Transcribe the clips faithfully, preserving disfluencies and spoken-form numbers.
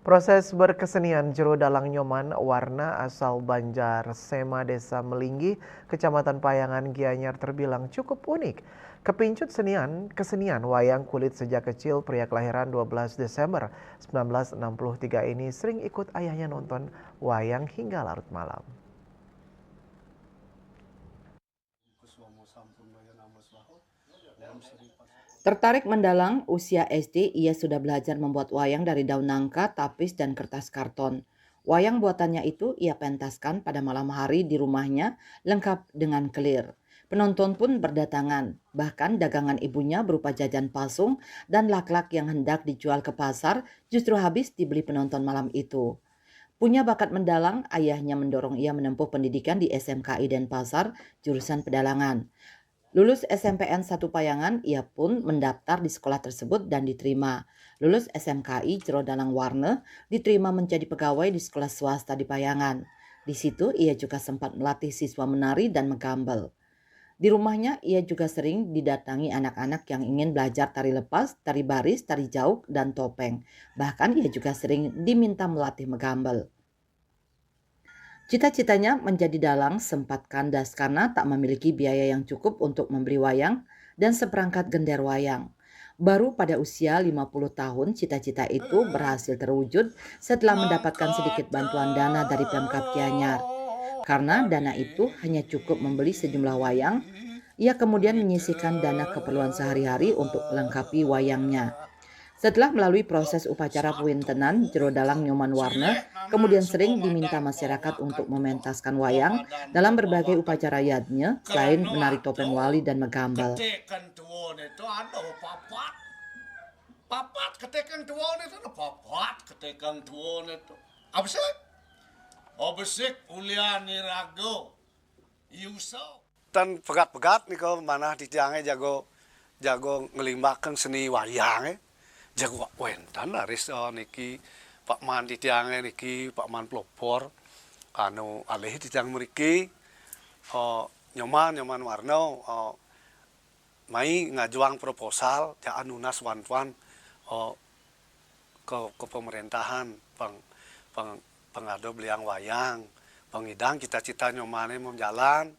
Proses berkesenian Jero Dalang Nyoman Warna asal Banjar Sema, Desa Melinggih, Kecamatan Payangan, Gianyar terbilang cukup unik. Kepincut senian, kesenian wayang kulit sejak kecil, pria kelahiran dua belas Desember sembilan belas enam puluh tiga ini sering ikut ayahnya nonton wayang hingga larut malam. Tertarik mendalang, usia S D ia sudah belajar membuat wayang dari daun nangka, tapis, dan kertas karton. Wayang buatannya itu ia pentaskan pada malam hari di rumahnya, lengkap dengan kelir. Penonton pun berdatangan, bahkan dagangan ibunya berupa jajan pasung dan laklak yang hendak dijual ke pasar justru habis dibeli penonton malam itu. Punya bakat mendalang, ayahnya mendorong ia menempuh pendidikan di S M K I Denpasar, jurusan pedalangan. Lulus S M P N satu Payangan, ia pun mendaftar di sekolah tersebut dan diterima. Lulus S M K I Jero Dalang Warna, diterima menjadi pegawai di sekolah swasta di Payangan. Di situ ia juga sempat melatih siswa menari dan menggambel. Di rumahnya, ia juga sering didatangi anak-anak yang ingin belajar tari lepas, tari baris, tari jauk, dan topeng. Bahkan ia juga sering diminta melatih menggambel. Cita-citanya menjadi dalang sempat kandas karena tak memiliki biaya yang cukup untuk membeli wayang dan seperangkat gender wayang. Baru pada usia lima puluh tahun, cita-cita itu berhasil terwujud setelah mendapatkan sedikit bantuan dana dari Pemkab Gianyar. Karena dana itu hanya cukup membeli sejumlah wayang, ia kemudian menyisihkan dana keperluan sehari-hari untuk melengkapi wayangnya. Setelah melalui proses upacara pewintenan, Jero Dalang Nyoman Warna kemudian sering diminta masyarakat untuk mementaskan wayang dalam berbagai upacara yadnya, selain menari topeng wali dan menggambel. Ketekan tuwon itu ada papat. Papat ketekan tuwon itu ada papat ketekan tuwon itu. Abesik. Abesik ulian iraga. Yusa. Ten pegat-pegat nika manah titiange jago, jago ngelimbakang seni wayange. Jago wenten raris, eh, niki Pak Man titiange niki, Pak Man Pelopor, anu alih titiang mriki, eh, Nyoman, Nyoman Warna, eh, mai ngajuang proposal, jaan nunas wantuan, eh, ke, ke pemerintahan, pang, pang, pang ada beliang wayang, pang idang cita-cita Nyomane mau jalan.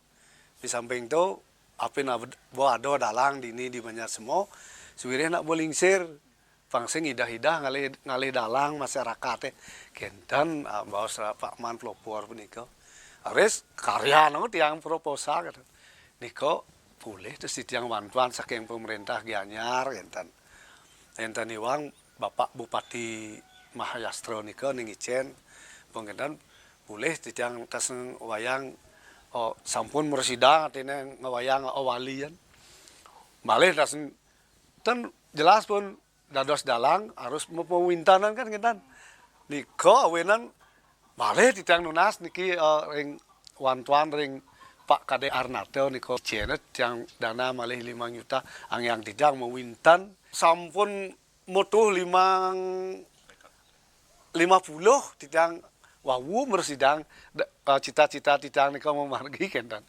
Di samping tu, apin ab-, bo ada dalang dini di Banjar Semo, suwirih nak bo lingsir, pang sing idah-idah ngalih, ngalih dalang masyarakat, eh. Kenten, ah, baos Pak Man Pelopor punika. Aris karya no tiang proposal, kata. Nika polih terus titiang wantuan saking pemerintah Gianyar, kenten. Enten iwang Bapak Bupati Mahayastra nika ning icen, pun kenten polih titiang tas wayang, oh, sampun mresidang atine ngwayang, oh, walian. Malih tas ten jelas pun dados dalang harus mapawintanan kan kenten. Nika awinan malih titiang nunas niki, eh, ring wantuan ring Pak Kade Arnata nika cene tiang dana malih limang juta, anggiang titiang mawintan sampun mutuh limang, lima puluh titiang wau mresidang da-, eh, cita-cita titiang nika mamargi kenten.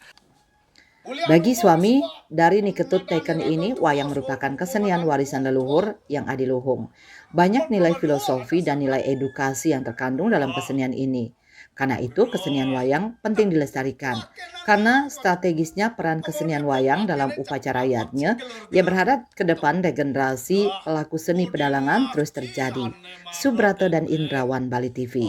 Bagi Swami, dari Niketut Teken ini, wayang merupakan kesenian warisan leluhur yang adiluhung. Banyak nilai filosofi dan nilai edukasi yang terkandung dalam kesenian ini. Karena itu, kesenian wayang penting dilestarikan. Karena strategisnya peran kesenian wayang dalam upacara yadnya, ia berharap ke depan regenerasi pelaku seni pedalangan terus terjadi. Subrata dan Indrawan, Bali T V.